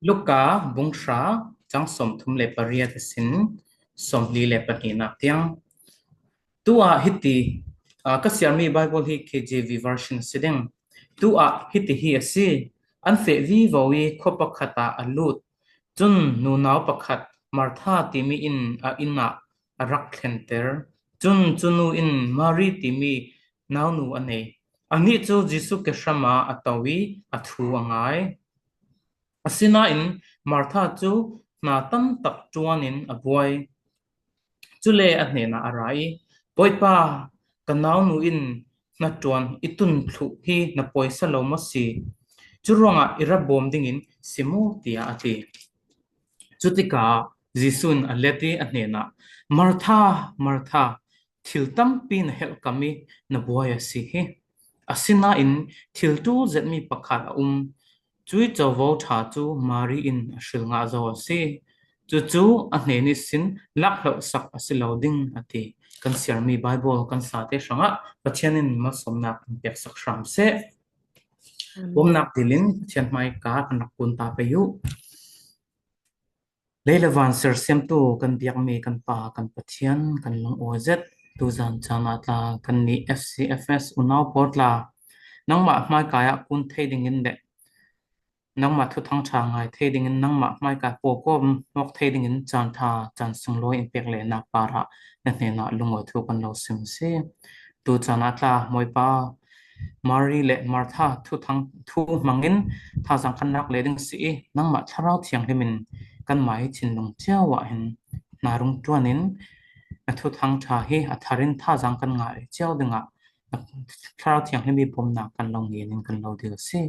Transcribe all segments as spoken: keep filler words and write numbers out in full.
Luka bung hra, chang sawmthum le pariat a sin sawmli le pahnihna tiang. Tu ah hiti, ah, ka siarmi Bible hi K J V version si ding. Tu ah hiti hi a si, an feh vivo i khua pakhat ah a lut. Cun nunau pakhat Martha timi in a inn ah a rak thlenter. Cun cu nu in Mari timi naunu a nei. Anih cu Jesuh ke hram ah a to i a thu a ngai. Asinain Martha cu hna tam tak ṭuan in a buai. Cule a hnenah a ra i, "Bawipa, ka naunu in hnaṭuan i tun thluh hi na pawisa lo maw si? Cu ruangah i ra bawm dingin si mu?" tiah a ti. Cutikah Jesuh in a let i a hnenah, "Martha, Martha, thil tampi na helhkam i na buai a si hi. Asinain thil ṭul zetmi pakhat a um. Cui covo ṭha cu Mari in a hril ngah zo a si. Cucu a hnen ihsin lakhlawhsak a si lo ding," a ti. Kan siarmi Bible kan sate hrangah Pathian in malsawmnak kan peksak hram seh. Amen. Bawmnak dilin Pathian hmaika kan rak kun ta pei uh. Lei le van sersiamtu kan biakmi kan Pa kan Pathian, kan lungawi zet, tuzan caan ah tla kannih F C F S unau pawl tla, nangmah hmaika ah kun thei dingin le nangmah thuthang ṭha ngai thei dingin, nangmah hmaika pawlkawm hmawk thei dingin caan ṭha, caan sunglawi in pek le nak parah na hnenah lungawi thu kan lo sim si. Tu caan ah tla, Mawipa, Mari le Martha thuthang thu hmangin thazaang kan rak leh ding si i, nangmah Thlarau Thianghlim in kanmah i thinlung cio ah hin hna rung ṭuan in na thuthang ṭha hi a thar in thazaang kan ngah cio dingah na Thlarau Thianghlim i bawmnak kan lo ngen in kan lo dil si.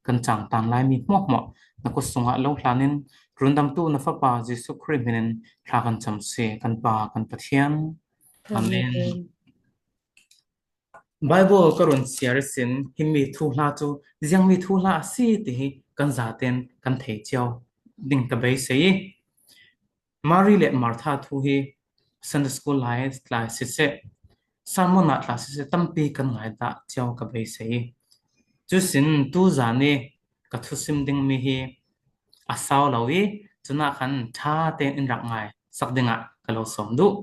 Kan cangtan laimi hmuahhmuah na kut sungah lo hlan in, rundamtu na Fapa Jesuh Khrih hmin in thla kan cam si, kan Pa kan Pathian. Amen. Amen. Bible ka run siar ihsin himi thuhla cu ziangmi thuhla a si ti hi kan zaten kan thei cio ding ka beisei i, Mari le Martha thu hi Sunday school lai tla siseh, sermon ah tla siseh tampi kan ngai dah cio ka beisei i, cusin tuzan i ka thusim dingmi hi a sau lo i, cunah khan ṭha tein in rak ngai sak dingah ka lo sawm duh.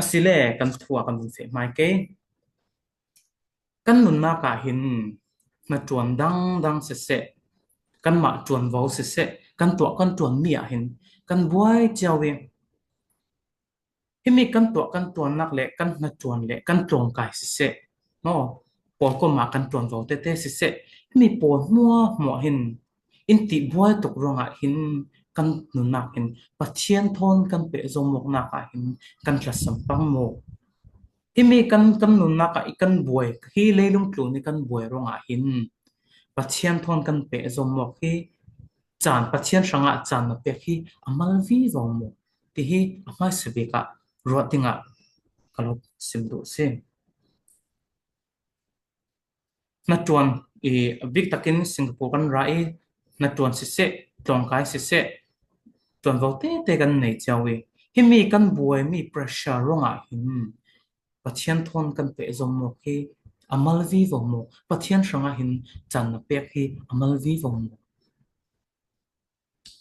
Asile kan thu ah kan vun feh hmai ke. Kan nunnak ah hin hnaṭuan dangdang siseh, kanmah ṭuanvo siseh, kan tuah kan ṭuanmi ah hin kan buai cio i, himi kan tuah kan ṭuannak le kan hnaṭuan le kan tlawngkai siseh, maw, pawlkom ah kan ṭuanvo tete siseh, himi pawl hmuahhmuah hin in tihbuai tuk ruangah hin kan nunnak hin Pathian thawn kan pehzom awknak ah hin kan tlasam pang mu. Himi kan, kan nunnak ah i kan buai, hi leilung tlun i kan buai ruangah hin Pathian thawn kan pehzom awk hi caan, Pathian hrangah caan na pek hi a mal vivo mu ti hi a hmaisa bik ah ruat dingah ka lo sim duh si. Hnaṭuan i bik takin Singapore kan ra i, hnaṭuan siseh, tlawngkai siseh, ṭuanvo tete kan nei cio i, himi kan buaimi pressure ruangah hin Pathian thawn kan pehzom awk hi a mal vivo mu. Pathian hrangah hin caan na pek hi a mal vivo mu.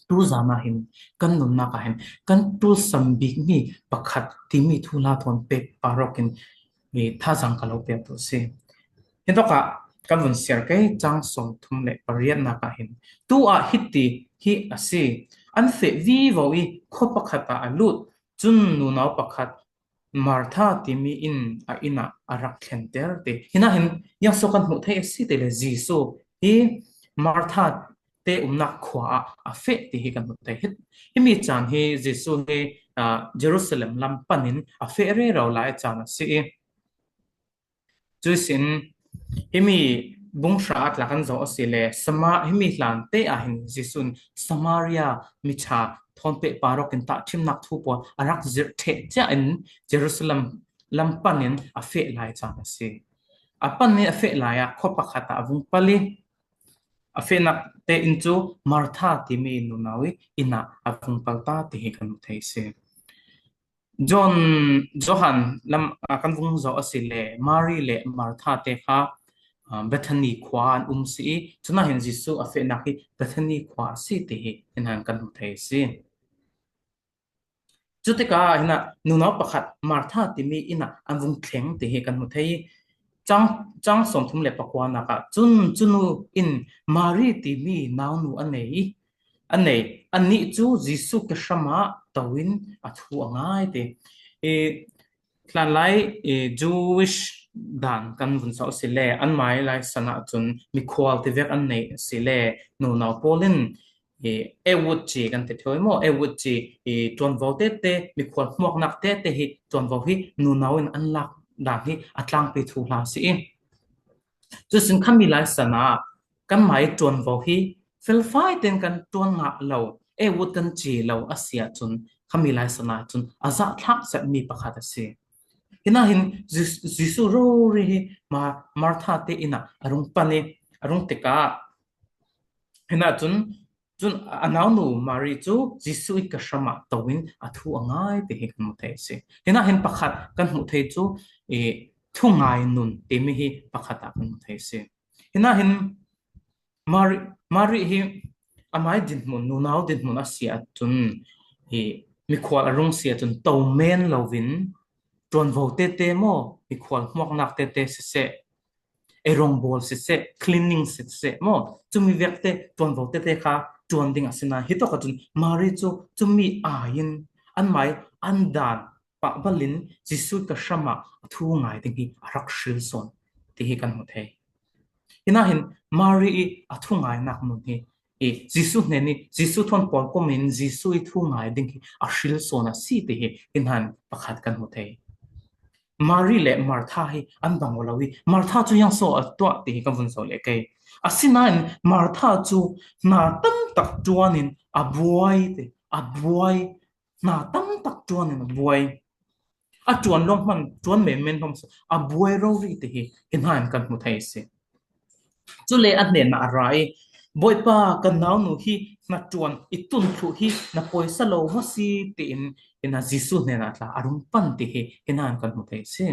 Tuzan ah hin kan nunnak ah hin kan ṭulsam bikmi pakhat timi thuhla thawn pek parok in i thazaang ka lo pek tu si. Hitawkah kan vun siar ke, cang sawmthum le pariatnak ah hin, tu ah hiti hi a si, an feh vivo i khua pakhat ah a lut, cun nunau pakhat Martha timi in a inn ah a rak thlenter ti. Hinah hin ziangso kan hmuh theih a si ti le, Jesuh hi Martha te umnak khua ah a feh ti hi kan hmuh theih. Hi, himi caan hi Jesuh hi, aa, Jerusalem lam panin a feh rero lai caan a si i, cuihsin himi bung hra ah tla kan zoh a si le, Sama-, himi hlan te ah hin Jesuh in Samaria miṭha thawn peh parok in tahṭhimnak thu pawl a rak zirh ṭheh cia in Jerusalem lam panin a feh lai caan a si. A panin a feh lai ah khua pakhat ah a vung pal i, a fehnak tein cu Martha timi nunau i inn ah a vung pal ta ti hi kan hmu thei si. John, Johan lam, ah, kan vung zoh a si le, Mari le Martha te kha Bethany khua an um si i, cunah hin Jesuh a fehnak hi Bethany khua a si ti hi hinah kan hmu thei si. Cutikah hinah nunau pakhat Martha timi inn ah an vung thleng ti hi kan hmu thei. Cang, cang sawmthum le pakuanak ah cun cunu in Mari timi naunu a nei i, a nei, annih cu Jesuh kehram ah to in a thu a ngai ti. I, hlanlai, i, Jewish dan kan vun zoh si le, anmai lai san ah cun mikhual tivek an neih si le, nunau pawl in, i, Ehud ci kan ti theu maw, Ehud ci, i, ṭuanvo tete, mikhual hmuaknak tete hi, ṭuanvo hi nunau in an lak dan hi a tlangpi thu hla si i, cusin khami lai san ah kanmai ṭuanvo hi felfai tein kan ṭuan ngah lo, Ehud kan ci lo a si ahcun khami lai san ah cun a zahthlak zetmi pakhat a si. Hinah hin Jes-, Jesuh rori hi Ma-, Martha te inn ah a rung pan i, a rung tikah hinah cun, cun a naunu Mari cu Jesuh i kehram ah to in a thu a ngai ti hi kan hmu thei a si. Hinah hin pakhat kan hmuh thei cu, i, thungai nun timi hi pakhat ah kan hmu thei a si. Hinah hin Mari, Mari hi amai dinhmun, nunau dinhmun a si ahcun, i, mikhual a rung si ahcun to men loin ṭuanvo tete maw, mikhual hmuaknak tete siseh, ei rongbawl siseh, cleaning siseh maw, cumi vekte ṭuanvo tete kha ṭuan ding a si nain, hitawk ahcun Mari cu cumi ai in anmai an dan pah balin Jesuh i kehram ah a thu ngai ding hi a rak hril sawn ti hi kan hmu thei. Hinah hin Mari i a thungainak nun hi, i, Jesuh hnen i, Jesuh thawn pawlkom in Jesuh i thu ngai ding hi a hril sawn a si ti hi hinah hin pakhat kan hmu thei. Mari le Martha hi an bang aw lo i, Martha cu ziangso a tuah ti hi kan vun zoh le kei. Asinain Martha cu hna tam tak ṭuan in a buai ti, a buai, hna tam tak ṭuan in a buai. A ṭuan lawng hman, ṭuan menmen hmanh a buai rori ti hi hinah hin kan hmu thei a si. Cule a hnenah a ra i, "Bawipa, ka naunu hi hnaṭuan i tun thluh hi na poisa lo maw si?" tiin hinah Jesuh hnenah tla a rung pan ti hi hinah hin kan hmu thei a si.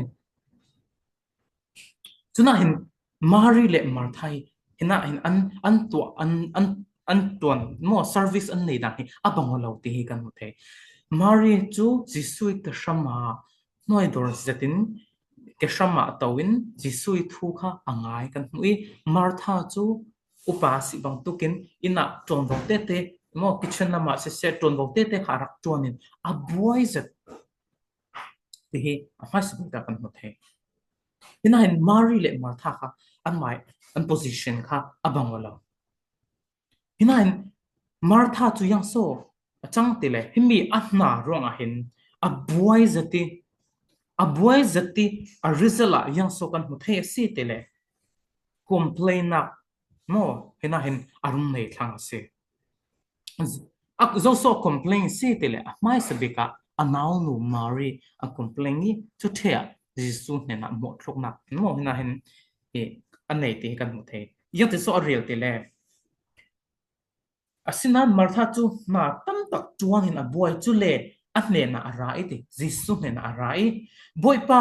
Cunah hin Mari le Martha hi hinah hin an, an tuah, an, an, an ṭuan maw, service an nei dan hi a bang aw lo ti hi kan hmu thei. Mari cu Jesuh i kehram ah hnuaidor zetin kehram ah to in Jesuh i thu kha a ngai kan hmuh i, Martha cu upa si bangtukin inn ah ṭuanvo tete maw, kitchen lam ah siseh, ṭuanvo tete kha a rak ṭuan in a buai zet ti hi a hmaisa bik ah kan hmu thei. Hinah hin Mari le Martha kha anmai an position kha a bang aw lo. Hinah hin Martha cu ziangso a cang ti le, himi a hna ruangah hin a buai zet i, a buai zet i, a result ah ziangso kan hmu thei a si ti le, complain nak maw, hinah hin a rung nei thlang a si. A, zoso complain si ti le, a hmaisa bik ah a naunu Mari a complain i, cu ṭheh ah Jesuh hnenah mawhthluknak maw, hinah hin, i, a nei ti hi kan hmu thei. Ziangtin so a rel ti le, asinain Martha cu hna tam tak ṭuan in a buai, cule a hnenah a ra i ti, Jesuh hnenah a ra i, "Bawipa,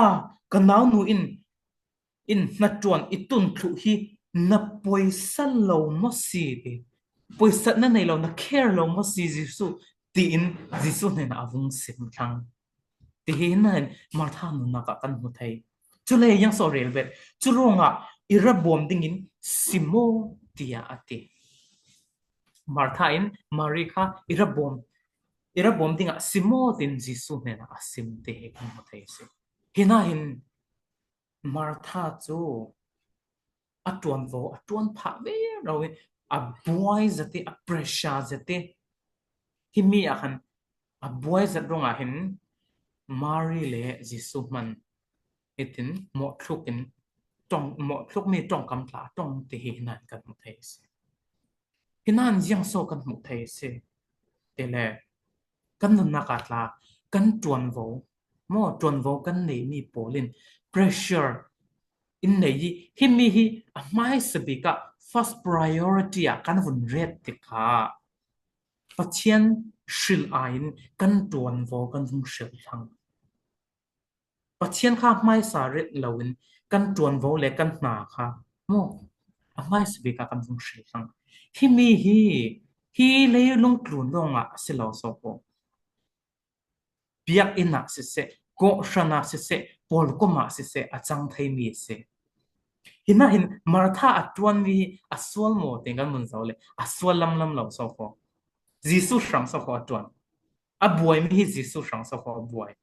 ka naunu in, in hnaṭuan i tun thluh hi na poisa lo maw si?" ti. Poisa na nei lo, na care lo maw si Jesuh? Tiin Jesuh hnenah a vung sim thlang. Ti hi hinah hin Martha nunnak ah kan hmu thei. Cule ziangso rel bet, "Cu ruangah i ra bawm dingin si maw?" tiah a ti. Martha in Mari kha i ra bawm, i ra bawm dingah si maw tiin Jesuh hnenah a sim ti hi kan hmu thei a si. Hinah hin Martha cu a ṭuanvo a ṭuan phah ve lo i, a buai zet i, a pressure zet i, himi ah khan a buai zet ruangah hin Mari le Jesuh hman hitin mawhthluk in ṭong, mawhthlukmi ṭongkam tla a ṭong ti hi hinah hin kan hmu thei a si. Hinah hin ziangso kan hmuh thei a si ti le, kan nunnak ah tla kan ṭuanvo maw, ṭuanvo kan neihmi pawl in pressure in nei i, himi hi a hmaisa bik ah first priority ah kan vun ret tikah Pathian hrilh aiin kan ṭuanvo kan vung hrilh thlang. Pathian kha hmaisa ret loin kan ṭuanvo le kan hna kha Maw, a hmaisa bik ah kan vung hrilhang. Himi hi, hi leilung tlun dongah a si lo so ko. Biakinn ah siseh, kawhhran ah siseh, pawlkom ah siseh, a cang theimi a si. Hinahin Martha a ṭuanmi hi a sual maw ti kan vun zoh leh, a sual lamlam lo so ko. Jesuh hrang so ko a ṭuan. A buaimi hi Jesuh hrang so ko a buai.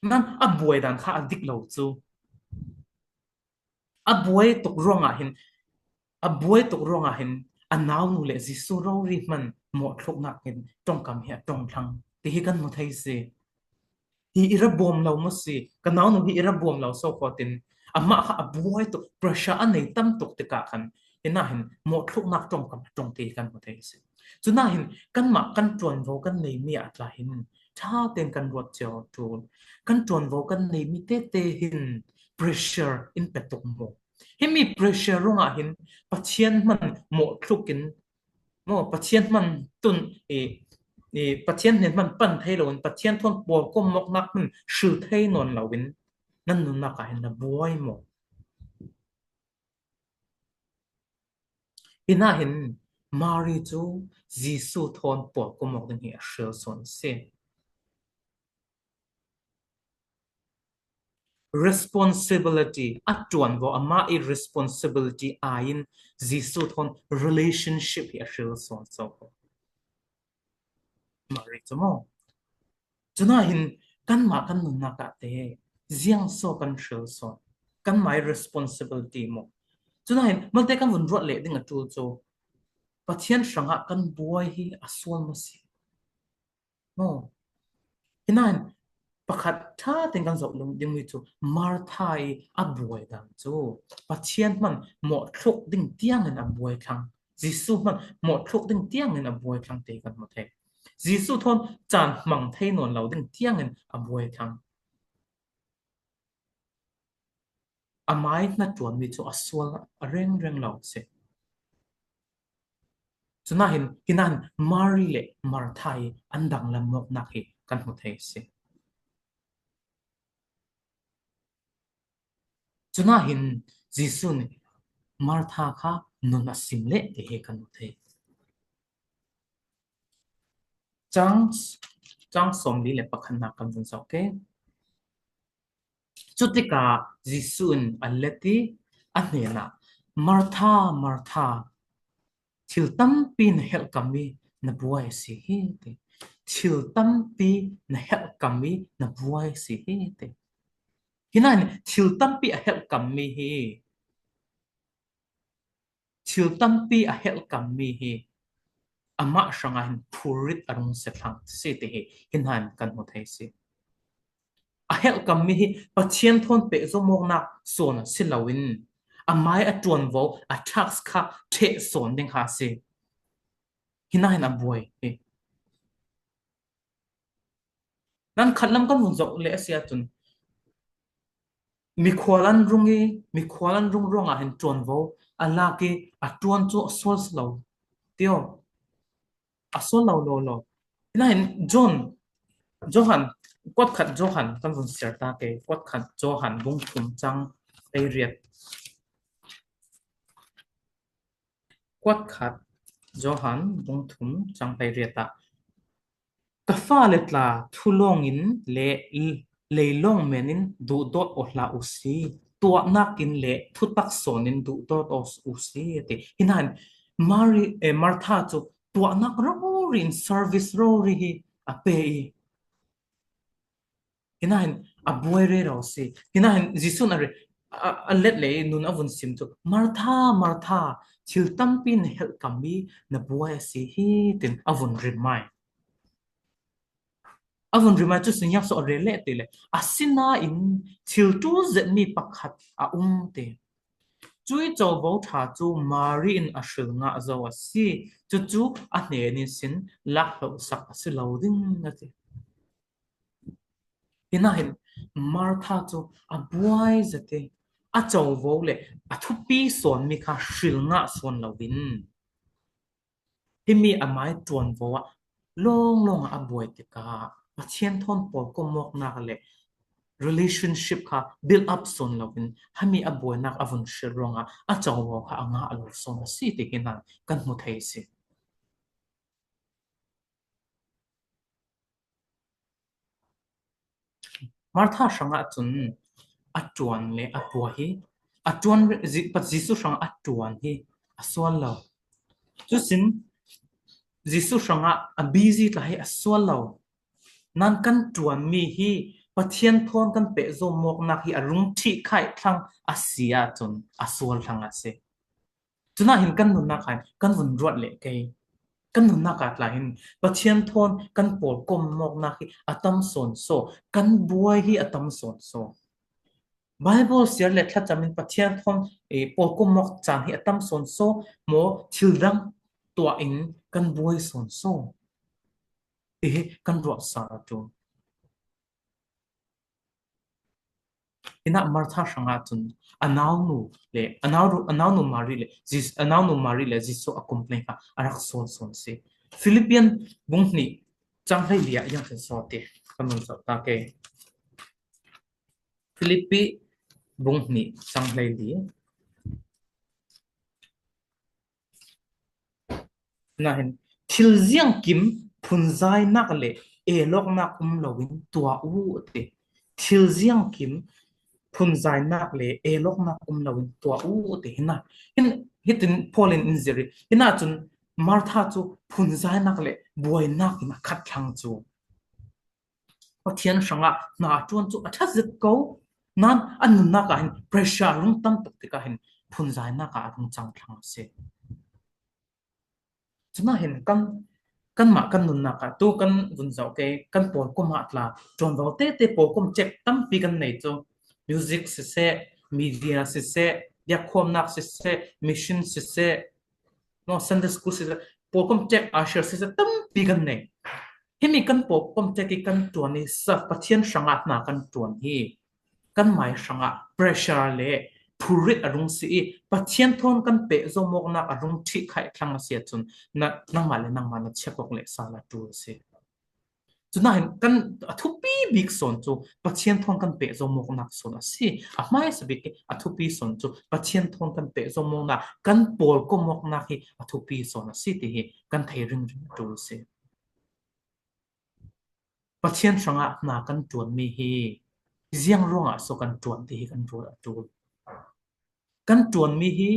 Nan a buai dan kha a dik lo cu. A buai tuk ruangah hin, a buai tuk ruangah hin a naunu le Jesuh rori hman mawhthluknak in ṭongkam hi a ṭong thlang ti hi kan hmu thei si. Hi i ra bawm lo maw si, ka naunu hi i ra bawm lo so ko tin, amah kha a buai tuk, pressure a nei tam tuk tikah khan, hinahin mawhthluknak ṭongkam a ṭong ti hi kan hmu thei si. Cunahin kanmah kan ṭuanvo kan neimi ah tla hin ṭha tein kan ruat cio ṭul. Kan ṭuanvo kan neimi tete hin pressure in pe tuk maw? Himi pressure ruangah hin Pathian hman mawhthluk in, maw, Pathian hman tun i, i Pathian hnen hman pan thei loin Pathian thawn pawlkom mawknak hman hril thei nawn loin nan nunnak ah hin na buai maw? Hinahin Mari cu Jesuh thawn pawlkom awk ding hi a hril sawn a si. Responsibility a ṭuanvo, amah i responsibility aiin Jesuh thawn relationship hi a hril sawn so ko. Mari cu maw? Cunahin kanmah kan nunnak ah te ziang so kan hril sawn, kanmah i responsibility maw? Cunahin malte kan vun ruat leh ding a ṭul cu Pathian hrangah kan buai hi a sual maw si? Maw? Hinahin pakhat ṭha tein kan zoh lung dingmi cu Martha i a buai dan cu Pathian hman mawhthluk ding tiangin a buai thlang. Jesuh hman mawhthluk ding tiangin a buai thlang ti kan hmu thei. Jesuh thawn caan hmang thei nawn lo ding tiangin a buai thlang. Amai hna ṭuanmi cu a sual a rengreng lo a si. Cunahin, hinahin Mari le Martha i an danglam awknak hi kan hmu thei a si. Cunahin Jesuh nih Martha kha nun a sim leh ti hi kan hmu thei. Cang, cang sawmli le pakhatnak kan vun zoh ke. Cutikah Jesuh in a let i a hnenah, "Martha, Martha, thil tampi na helhkam i na buai a si hi," ti. "Thil tampi na helhkam i na buai a si hi," ti. Hinain thil tampi a helhkammi hi, thil tampi a helhkammi hi amah hrangah hin phurrit a rung si thlang si ti hi hinain kan hmu thei si. A helhkammi hi Pathian thawn pehzom awknak sawn a si loin amai a ṭuanvo, a task kha ṭheh sawn ding kha a si. Hinain a buai hi. Nan khatlam kan vun zoh leh a si ahcun mikhual an rung i, mikhual an rung ruangah hin ṭuanvo a lak i a ṭuan cu a sual si lo. Tio, a sual lo lo lo. Hinain John, Johan, kuatkhat Johan kan vun siar ta ke, kuatkhat Johan bung thum cang pei riat. Kuatkhat Johan bung thum cang pei riat ah, "Ka fale tla, thulawng in le leilawng men in duhdawt aw hlah u si, tuahnak in le thutak sawn in duhdawt aw u si," a ti. Hinain Mari, eh, Martha cu tuahnak rori in service rori hi a pe i, hinain a buai rero a si. Hinain Jesuh in a re-, a, a let le nun a vun sim cu, "Martha, Martha, thil tampi na helhkam i na buai a si hi," tin a vun remind. A vun remind cu siniang so a rel leh ti le, asinain thil ṭul zetmi pakhat a um ti. Cui covo ṭha cu Mari in a hril ngah zo a si. Cucu a hnen ihsin lak hloh sak a si lo ding a ti. Hinain Martha cu a buai zet i a covo le a thupi sawnmi kha hril ngah sawn loin, himi amai ṭuanvo ah lawnglawng ah a buai tikah Pathian thawn pawlkom awknak le relationship kha build up sawn loin, hami a buainak a vun hrilh ruangah a covo kha a ngah lo sawn a si ti hi nan kan hmu thei a si. Martha hrangah cun a ṭuan le a buai hi, a ṭuan, Ji-, Jesuh hrangah a ṭuan hi a sual lo. Cusin Jesuh hrangah a busy tla hi a sual lo. Nan kan ṭuanmi hi Pathian thawn kan pehzom awknak hi a rung ṭhihkhaih thlang a si ahcun a sual thlang a si. Cunah hin kan nunnak ah hin kan vun ruat leh kei. Kan nunnak ah tla hin Pathian thawn kan pawlkom awknak hi a tam sawn saw, kan buai hi a tam sawn saw. Baibal siar le thlacam in Pathian thawn, eh, pawlkom awk caan hi a tam sawn saw, maw thil dang tuah in kan buai sawn saw. Ti hi kan ruah sal a ṭul. Hinah Martha hrangah cun a naunu le, a naunu, a naunu Mari le Jis-, a naunu Mari le Jesuh a complain kha a rak sawn sawn si. Philippian bung hnih cang hleili ah ziang kan saw ti kan vun zoh ta ke. Philippi bung hnih cang hleili. Nahin, thil ziangkim phunzainak le elawknak um loin tuah u a ti. Thil ziangkim phunzainak le elawknak um loin tuah u a ti. Hina, hin, hitin Paul in in zir i, hinah cun Martha cu phunzainak le buainak in a khat thlang cu. Pathian hrangah hna a ṭuan cu a ṭha zet ko. Nan a nunnak ah hin pressure a rung tam tuk tikah hin phunzainak ah a rung cang thlang a si. Cunah hin kan, kanmah kan nunnak ah tu kan vun zoh ke, kan pawlkom ah tla ṭuanvo tete pawlkom cek tampi kan nei cu. Music siseh, media siseh, biakkhawmnak siseh, mission siseh, no, Sunday school siseh, pawlkom cek usher siseh tampi kan nei. Himi kan pawlkom cek i kan ṭuan i sa Pathian hrangah hna kan ṭuan hi kanmai hrangah pressure le phurrit a rung si i Pathian thawn kan pehzom awknak a rung ṭhihkhaih thlang a si ahcun na, nangmah le nangmah na check awk le sal a ṭul a si. Cunah hin kan a thupi bik sawn cu Pathian thawn kan pehzom awknak sawn a si. A hmaisa bik i a thupi sawn cu Pathian thawn kan pehzom awknak, kan pawlkom awknak hi a thupi sawn a si ti hi kan thei ringring a ṭul a si. Pathian hrangah hna kan ṭuanmi hi ziang ruangah so kan ṭuan ti hi kan ruat a ṭul. Kan ṭuanmi hi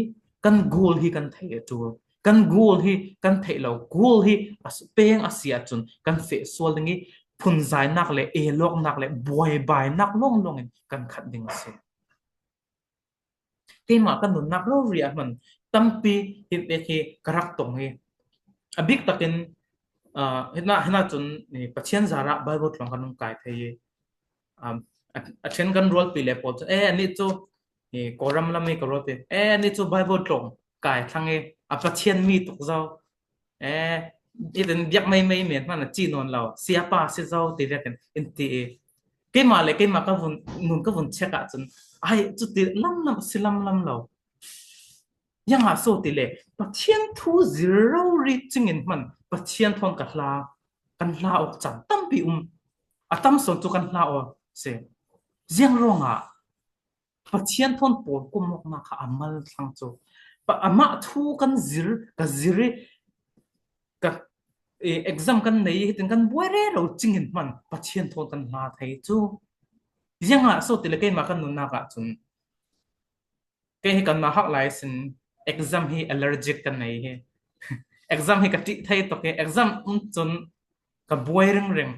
kan goal hi kan theih a ṭul. Kan goal hi kan theih lo, goal hi a s-, peng a si ahcun kan feh sual ding i phunzainak le elawknak le buaibainak lawnglawng in kan khat ding a si. Keimah kan nunnak rori ah hman tampi hi, hi ka rak tong i a bik takin, ah, hinah, hinah cun, eh, Pathian zarah Bible tlawng kan um kai thei i, um, a, a ṭhen kan rualpi le pawl cu, eh, anih cu, eh, Kawlram lam i ka rualpi, eh, anih cu Bible tlawng kai thlang i a Pathian mi tuk zo. Eh, itin biak meimei men hmanh a ci nawn lo, siapa si zo ti vekin in ti i. Keimah le keimah ka vun, nun ka vun check ahcun, ai, cuti lamlam a si lamlam lo. Ziangah so ti le, Pathian thu zir rori cingin hmanh Pathian thawn ka hla, kan hla awk caan tampi um. A tam sawn cu kan hla awk si. Ziang ruangah Pathian thawn pawlkom awknak kha a mal thlang cu. Pa-, amah thu kan zir, ka zir i, ka, eh, exam kan nei i, hitin kan buai rero cingin hmanh Pathian thawn kan hla thei cu. Ziangah so ti le keimah kan nunnak ah cun. Kei hi kan nauhak lai sin exam hi allergic kan nei hi. Exam hi ka ṭih thei tuk hi. Exam um cun ka buai ringring.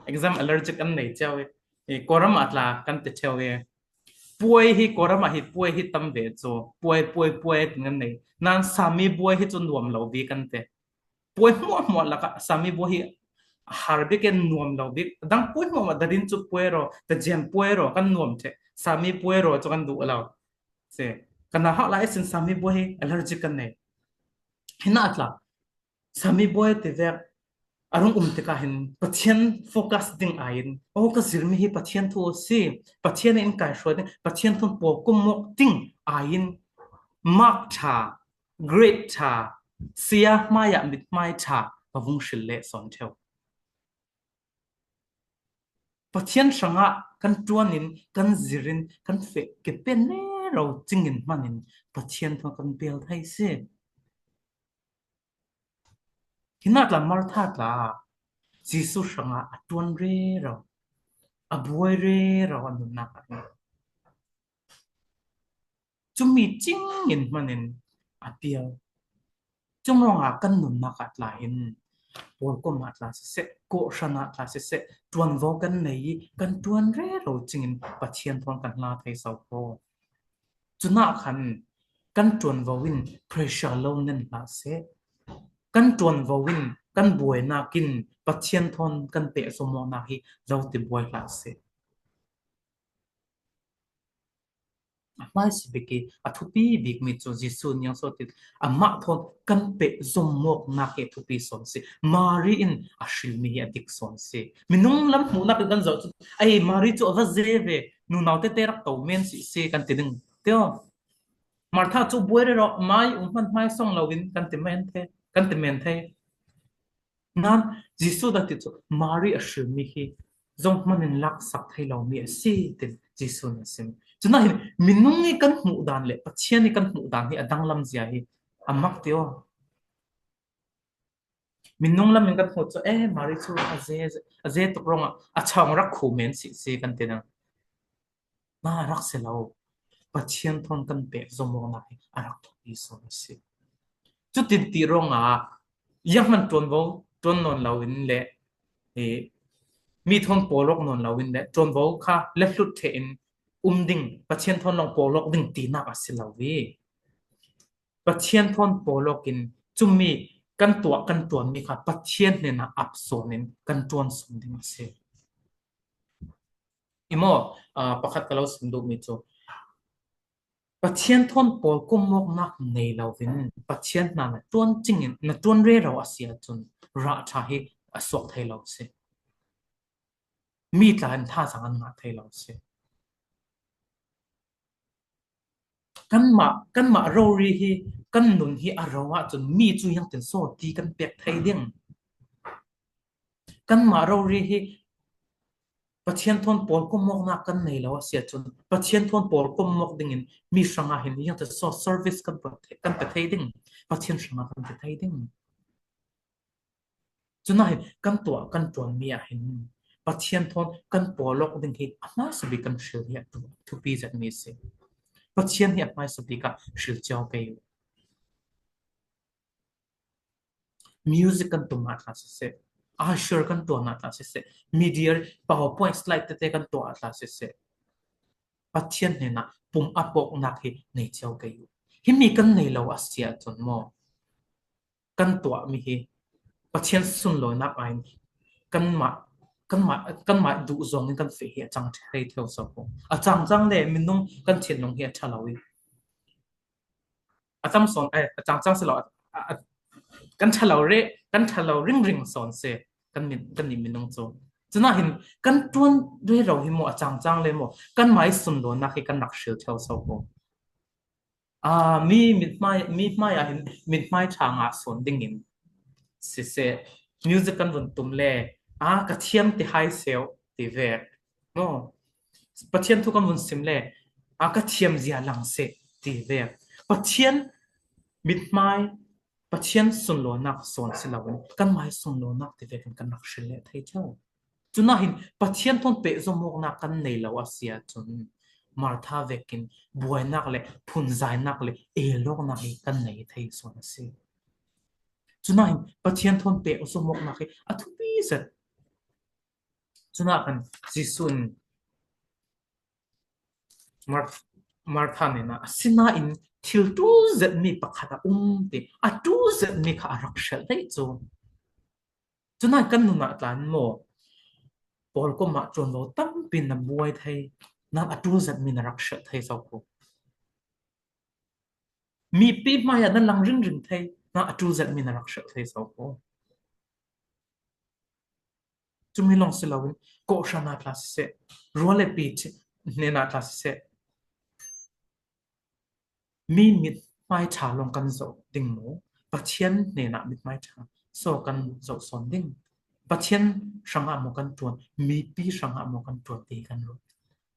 Exam allergic kan nei cio i. I Kawlram ah tla kan ti ṭheo i. Puai hi, Kawlram ah hi puai hi tam ve cu. Puai, puai, puai tin kan nei. Nan sami buai hi cu nuam lo bik kan ti. Puai hmuahhmuah lakah sami buai hi a har bik in nuam lo bik. Dang puai hmuahhmuah, dadin cu puai raw, tajian puai raw kan nuam ṭheh. Sami puai raw cu kan duh lo. Si. Kan nauhak lai sin sami buai hi allergic kan nei. Hinah tla, sami buai ti vek a rung um tikah hin Pathian focus ding aiin, oh, ka zirmi hi Pathian thu a si, Pathian in kai hruai ding, Pathian thawn pawlkom awk ding aiin mark ṭha, grade ṭha, sia hmaiah mithmai ṭha ka vung hril leh sawn ṭheo. Pathian hrangah kan ṭuanin, kan zirin, kan feh kepen rero cingin hmanin Pathian thawn kan pel thei si. Hi na tla Martha tla Jesu hrangah a ṭuan rero, a buai rero a nunnak ah hin cumi cingin hmanin a pial. Cumruangah kan nunnak ah tla hin pawlkom ah tla siseh, kawhhran ah tla siseh, ṭuanvo kan nei i kan ṭuan rero cingin Pathian thawn kan hla thei so ko. Cunah khan kan ṭuanvo in pressure lo nen hlah seh. Kan ṭuanvo in kan buainak in Pathian thawn kan pehzom awknak hi lo ti buai hlah seh. A hmaisa bik i a thupi bikmi cu Jesuh nih a sawt i amah thawn kan pehzom awknak hi a thupi sawn si. Mari in a hrilmi hi a dik sawn si. Minung lam hmuhnak in kan zoh cu, "Ei, Mari cu a va ze ve, nunau tete rak to men si si," kan ti ding. Tio. Martha cu buai rero, mai um hman hmaisawng loin kan ti men thei, kan ti men thei. Nan Jesuh dah ti cu Mari a hrilmi hi zohhmanh in laksak thei lomi a si, tin Jesuh nih a sim. Cunah hin minung i kan hmuh dan le Pathian i kan hmuh dan hi a danglam zia hi a mak ti aw. Minung lam in kan hmuh cu, eh, Mari cu a ze, a ze tuk ruangah a chawng rak khu men si si kan ti dang. Na a rak si lo. Pathian thawn kan pehzom awknak hi a rak thupi sawn a si. Cutin ti ruangah zianghman ṭuanvo, ṭuan nawn loin le, eh, mi thawn pawl awk nawn loin le ṭuanvo kha lehlut ṭheh in um ding, Pathian thawn lawng pawl awk ding tinak a si lo i Pathian thawn pawl awk in cumi kan tuah, kan ṭuanmi kha Pathian hnenah ap sawn in kan ṭuan sawn ding a si. I maw, aa, pakhat ka lo sim duhmi cu Pathian thawn pawlkom awknak nei loin Pathian hna na ṭuan cingin, na ṭuan rero a si ahcun rah ṭha hi a suak thei lo a si. Mi tla in thazaang an ngah thei lo a si. Kanmah, kanmah rori hi, kan nun hi a ro ahcun mi cu ziangtin sawti kan pek thei ding? Kanmah rori hi Pathian thawn pawlkom awknak kan nei lo a si ahcun Pathian thawn pawlkom awk dingin mi hrangah hin ziangtin saw service kan pe thei, kan pe thei ding? Pathian hrangah kan pe thei ding. Cunah hin kan tuah, kan ṭuanmi ah hin Pathian thawn kan pawl awk ding hi a hmaisa bik kan hril hi a tu-, thupi zetmi a si. Pathian hi a hmaisa bik ah hril cio kei u. Music kan tum ah tla siseh, usher kan ṭuan ah tla siseh, media, PowerPoint slide tete kan tuah ah tla siseh, Pathian hnenah pum a pawknak hi nei cio kei u. Himi kan nei lo a si ahcun maw, kan tuahmi hi Pathian sunlawinak aiin kanmah, kanmah, kanmah duh zongin kan feh hi a cang thei theu so ko. A cangcang le minung kan thinlung hi a ṭha lo i a tam sawn, eh, a cangcang si lo, a, a, a, kan ṭha lo re, kan ṭha lo ringring sawn si kan min, kan nih minung cu. Cunah hin kan ṭuan rero hi maw, a cangcang le maw, kanmah i sunlawinak hi kan rak hril theu so ko. Aa, mi mithmai, mi hmai ah hin mithmai ṭha ngah sawn dingin siseh, music kan vun tum le, aa, ka thiam ti hai seuh ti ve. No. Pathian thu kan vun sim le, aa, ka thiam zia lang seh ti ve. Pathian mithmai, Pathian sunlawinak sawn si loin kanmah i sunlawinak ti vekin kan rak hril leh thei cio. Cunah hin Pathian thawn pehzom awknak kan nei lo a si ahcun Martha vekin buainak le phunzainak le elawknak hi kan nei thei sawn a si. Cunah hin Pathian thawn pehzom awknak hi a thupi zet. Cunah khan Jesuh in Mar-, Martha hnenah, "Asinain thil ṭul zetmi pakhat a um," ti. A ṭul zetmi kha a rak hrelh hlei cu. Cunah kan nun ah tla in maw, pawlkom ah ṭuanvo tampi na buai thei, nan a ṭul zetmi na rak hrelh thei so ko. Mipi hmai ah na lang ringring thei, nan a ṭul zetmi na rak hrelh thei so ko. Cumi lawng si loin, kawhhran ah tla siseh, rual le pi hnenah tla siseh, mi mithmai ṭha lawng kan zoh ding maw, Pathian hnenah mithmai ṭha so kan zoh sawn ding? Pathian hrangah maw kan ṭuan, mipi hrangah maw kan ṭuan ti kan ruat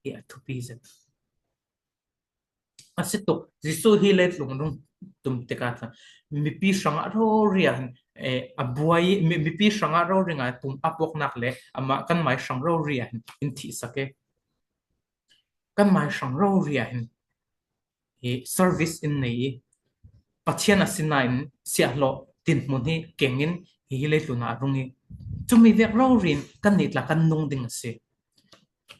hi a thupi zet. A si tuk, Jesuh hi leitlung a rung tum tikah khan mipi hrangah rori ah hin, eh, a buai, mi, mipi hrangah rori ngai pum a puaknak le amah kan mai hrang rori ah hin in thihsak e. Kan mai hrang rori ah hin hi service in nei i, Pathian a sinain siahlawh dinhmun hi kengin hi, hi leitlun ah a rung i, cumi vek rori in kan nih tla kan nung ding a si.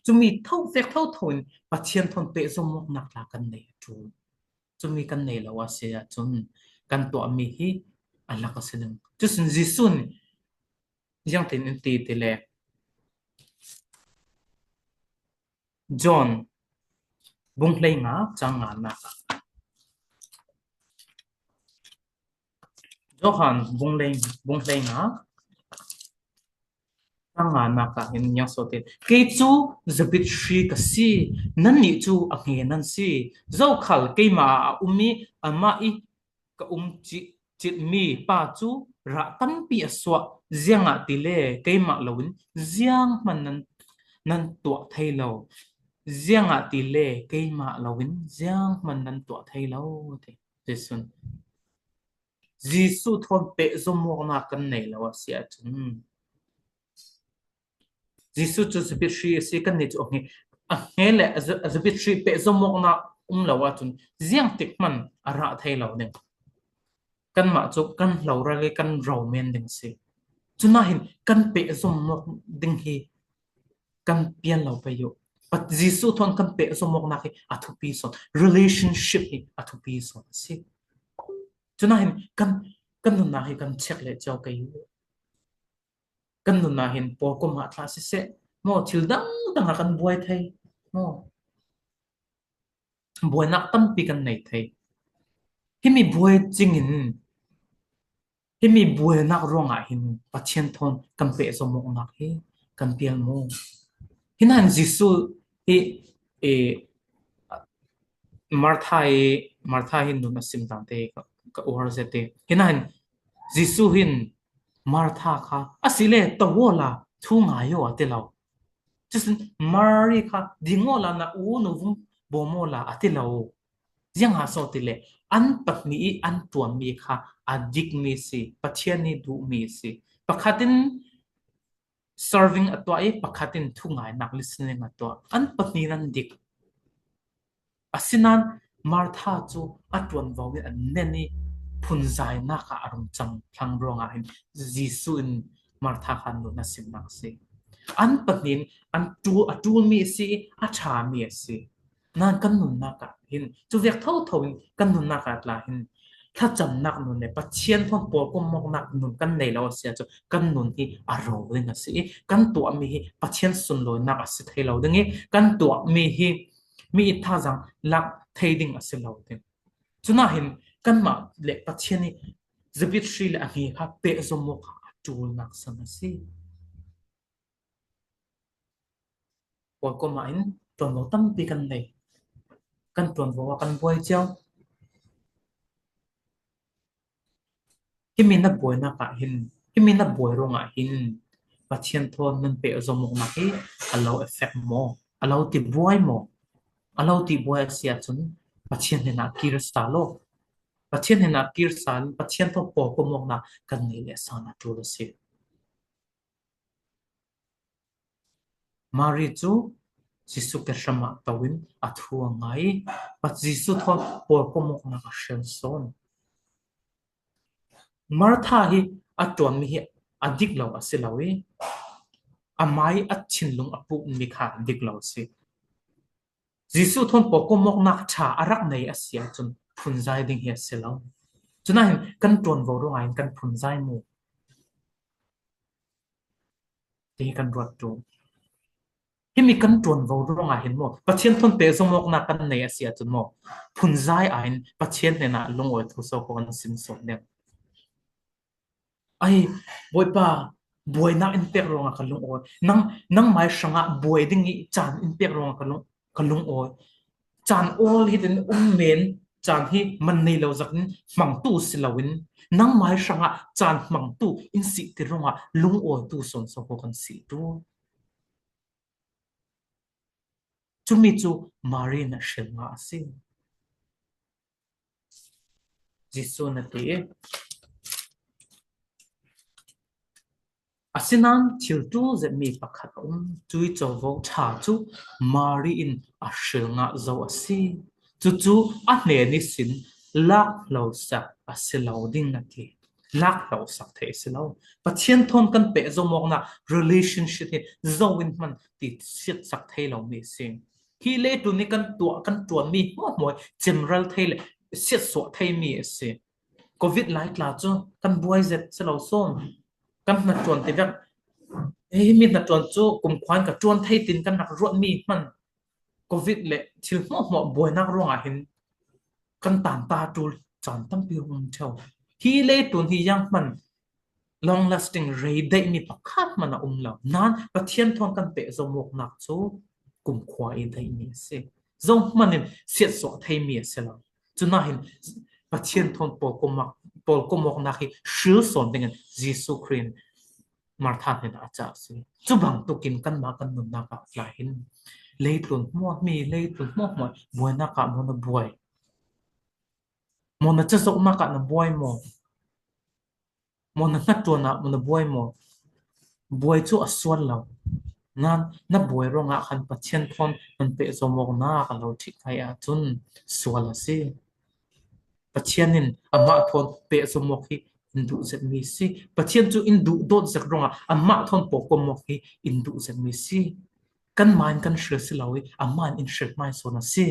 Cumi tho vek thotho in Pathian thawn pehzom awknak tla kan nei a ṭul. Cumi kan nei lo a si ahcun kan tuahmi hi a lak a si ding. Cusin Jesuh nih ziangtin in ti ti le, John bung hleinga cang nganak ah, Johan bung hlei, bung hleinga cang nganak ah hin niang sawtin, kei cu zabit hri ka si, nannih cu a hnge nan si. Zokhal keimah ah a um i amah i ka um cih, citmi pa cu rah tampi a suah, ziangahtile keimah loin zianghman nan, nan tuah thei lo. Ziangahtile keimah loin zianghman nan tuah thei lo, ti Jesuh. Jesuh thawn pehzom awknak kan nei lo a si ahcun, Jesuh cu zabit hri a si, kannih cu a hnge, a hnge le a za-, a zabit hri pehzom awknak um lo ahcun ziangtik hman a rah thei lo ding. Kanmah cu kan hloral i kan ro men ding a si. Cunah hin kan pehzom awk ding hi kan pial lo pei uh. Pa-, Jesuh thawn kan pehzom awknak hi a thupi sawn, relationship hi a thupi sawn a si. Cunah hin kan, kan nunnak hi kan check le cio kei uh. Kan nunnak hin pawlkom ah thlah siseh, maw, thil dangdang ah kan buai thei, maw, buainak tampi kan nei thei. Himi buai cingin, himi buainak ruangah hin Pathian thawn kan pehzom awknak hi kan pial mu. Hinain Jesuh hi, eh, Martha i, Martha hin nun a sim tangte ka, ka uar zet i. Hinain Jesuh hin Martha kha, a si le, to awla thu ngai aw, a ti lo. Cutin Mary kha, ding awla na u nu vung bawm awla, a ti lo. Ziangah so ti le, an pahnih i an ṭuanmi kha a dikmi si, Pathian i duhmi si. Pakhat in serving a tuah i pakhat in thungainak, listening, a tuah. An pahnih nan dik. Asinain Martha cu a ṭuanvo in a nen i phunzainak ah a rung cang hlang ruangah hin Jesuh in Martha kha nun a simnak a si. An pahnih in an ṭul, a ṭulmi a si i a ṭhami a si. Nain kan nunnak ah hin, cu vek thotho in kan nunnak ah tla hin, thlacamnak nun le Pathian thawn pawlkom awknak nun kan nei lo a si ahcun kan nun hi a ro ding a si i, kan tuahmi hi Pathian sunlawinak a si thei lo ding i, kan tuahmi hi mi i thazaang lak thei ding a si lo ding. Cunah hin kanmah le Pathian i zabit hri le a hnge kha pehzom awk kha a ṭulnak san a si. Pawlkom ah hin ṭuanvo tampi kan nei. Kan ṭuanvo ah kan buai cio. Himi na buainak ah hin, himi na buai ruangah hin Pathian thawn nan pehzom awknak hi a lo effect maw? A lo ti buai maw? A lo ti buai a si ahcun Pathian hnenah kir sa law. Pathian hnenah kir sa in Pathian thawn pawlkom awknak kan nei le san a ṭul a si. Mari cu Jesuh kehram ah to in a thu a ngai i, Jesuh thawn pawlkom awknak a hrel sawn. Martha hi a ṭuanmi hi a dik lo a si lo i, amah i a thinlung a pumhmi kha a dik lo a si. Jesuh thawn pawlkom awknak ṭha a rak nei a si ahcun phunzai ding hi a si lo. Cunah hin kan ṭuanvo ruangah hin kan phunzai mu. Ti hi kan ruat ṭung. Himi kan ṭuanvo ruangah hin maw, Pathian thawn pehzom awknak kan nei a si ahcun maw, phunzai ah hin Pathian hnenah lungawi thu so ko kan sim sawn ding. Ai, Bawipa, buainak in pek ruangah ka lungawi. Nang, nangmai hrangah buai ding i caan in pek ruangah ka lung, ka lungawi. Caan awl hitin um men, caan hi man nei lo zat in hmangtu si loin, nangmah hrangah caan hmangtu in si ti ruangah lungawitu sawnsawn kan si tu. Cumi cu Mari in a hril ngah a si. Jesuh in a ti. Asinain thil ṭul zetmi pakhat a um. Cui covo ṭha cu Mari in a hril ngah zo a si. Cucu a hnen ihsin lak hlosak a si lo ding a ti. Lak hlosak thei a si lo. Pathian thawn kan pehzom awknak relationship hi zo in hman ti siatsak thei lomi a si. Hi leitlun nih kan tuah, kan ṭuanmi hmuahhmuah cemral thei le siatsuah theimi a si. Covid lai tla cu kan buai zet si lo sawn. Kan hnaṭuan ti vek. Himi hnaṭuan cu kumkhua in ka ṭuan thei tin kan rak ruatmi hman. Covid le thil hmuahhmuah buainak ruangah hin kan tanta ṭul caan tampi um ṭheo. Hi leitlun hi yang hman long lasting rei daihmi pakhat hman a um lo. Nain Pathian thawn kan pehzom awknak cu kumkhua i daihmi a si. Zohman in siatsuah theimi a si lo. Cunahin Pathian thawn pawlkomawk, pawlkomawknak hi hril sawn dingin Jesuh Khrih in Martha hnenah a cah a si. Cu bangtuk in kanmah kan nunnak ah lai hin leitlun hmuahmi, leitlun hmuahhmuah buainak ah maw na buai? Maw na cazohnak ah na buai maw? Maw na hnaṭuan ah maw na buai maw? Buai cu a sual lo. Nain na buai ruangah khan Pathian thawn nan pehzom awknak a lo ṭhih kai ahcun sual a si. Pathian in amah thawn pehzom awk hi in duh zetmi a si. Pathian cu in duh dawt zet ruangah amah thawn pawlkom awk hi in duh zetmi a si. Kanmah in kan hril si lo i amah in in hril hmaisuan a si.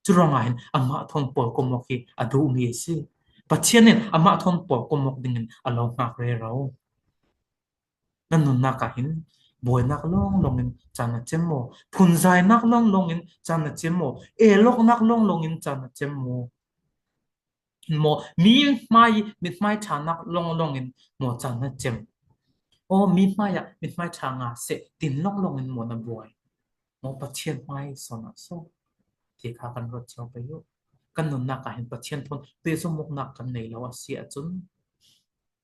Curuangah hin amah thawn pawlkom awk hi a duhmi a si. Pathian in amah thawn pawlkom awk dingin a lo hngak rero. Na nunnak ah hin buainak lawnglawng in caan na cem maw? Phunzainak lawnglawng in caan na cem maw? Elawknak lawnglawng in caan na cem maw? Maw mi hmai, mithmai ṭhanak lawnglawng in maw caan na cem? Aw, mi hmai ah mithmai ṭha nga seh tin lawnglawng in maw na buai? Maw Pathian hmai sawn ah so? Ti kha kan ruat cio pei uh. Kan nunnak ah hin Pathian thawn pehzom awknak kan nei lo a si ahcun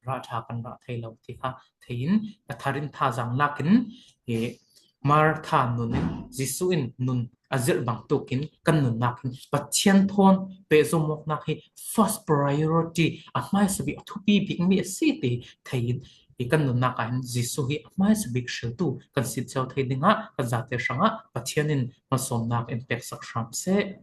rah ṭha kan rah thei lo ti kha thei in, a thar in thazaang lak in, eh, Martha nun in Jesuh in nun a zirh bangtuk in kan nunnak in Pathian thawn pehzom awknak hi first priority, a hmaisa bik, a thupi bikmi a si ti thei in, hi kan nunnak ah hin Jesuh hi a hmaisa bik hriltu kan si cio thei dingah kan zate hrangah Pathian in malsawmnak in peksak hram seh.